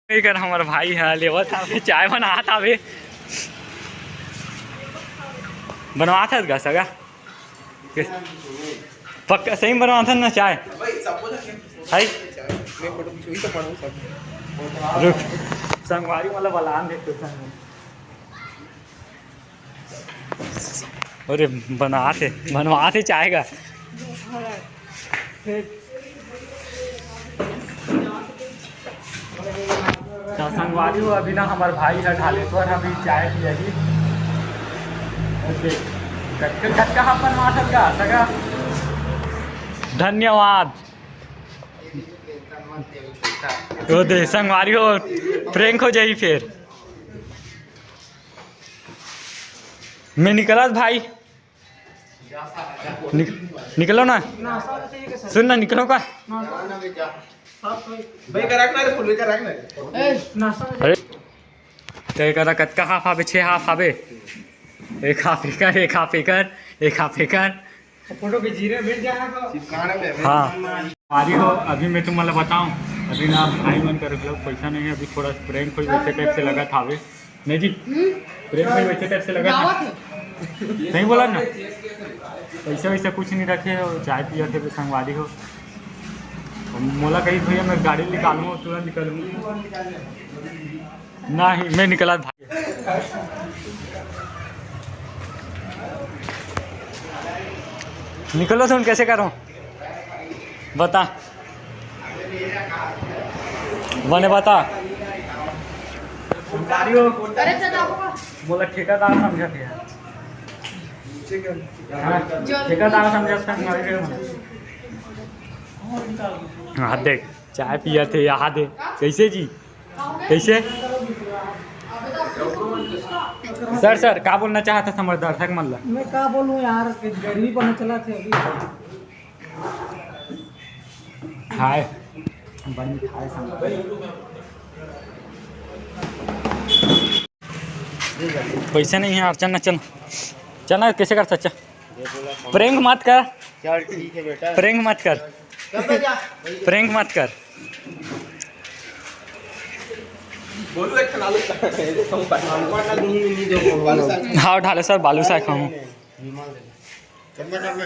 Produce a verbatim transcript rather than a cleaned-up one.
एकर हमर भाई ह लेवत हवे, चाय बनात हवे। बनवात हस गा सगा? पक्का सही में बनवात हस ना चाय? है? रुक, संगवारी वाला बलान दे तो संग। अरे, बनात हे, बनवात हे चाय गा। तो संगवारी हो, अभी ना हमर भाई ह ढालेश्वर ह अभी चाय पियही। अरे, कतका, कतका हाफ बनवात हस गा सगा? धन्यवाद। ओ दे, संगवारी हो, prank हो जाही फेर। मैं निकलत भाई। निक-, निकलो ना। सुन ना, निकलो का? भाई, करा के ना रे, फुल, भाई, करा के ना रे। अरे, ते करा कतका हाफ हावे? छे हाफ हावे। एक हाफ एकर, एक हाफ एकर, एक हाफ एकर। फोटो के जीरे मिल जाए ना तो। चिपकाना में। हाँ। अभी हो, अभी मैं तुम्हारा बताऊं, अभी ना भाई मन कर मतलब पैसा नहीं है, अभी थोड़ा prank कोई वैसे टाइप से लगा था अभी। नहीं जी, prank कोई वैसे टाइप से लगा था। गावत है। सही बोला ना, पैसा वैसा कुछ नहीं रखे हो, चाय पिया थे तो संगवारी हो। मोला कही भैया मैं गाड़ी निकालूँ, तुरंत निकालूँ। नहीं, मैं निकला भाई। निकलो तुम, कैसे करो? बता, बने बता। अरे चल, आपको बोला ठेकेदार समझा थे यार। हाँ, ठेकेदार समझा था, समझा थे। हाँ, देख, चाय पिया थे, यहाँ दे। कैसे जी? कैसे? सर, सर, का बोलना चाहत हस हमर दर्शक मन ला? मैं का बोलूं यार, गर्मी पड़ने चला थे अभी। हाय, बन खाए संग। पैसा नहीं है यार, चल ना, चल। चल ना, कैसे कर सकते? Prank मत कर। चल ठीक है बेटा। Prank मत कर। चल बे जा। Prank मत कर। बोलू एक ठन आलू का। ये तो हम बालू साग। हाँ, ढालेश्वर बालू साग खाऊं। चल बे, चल बे।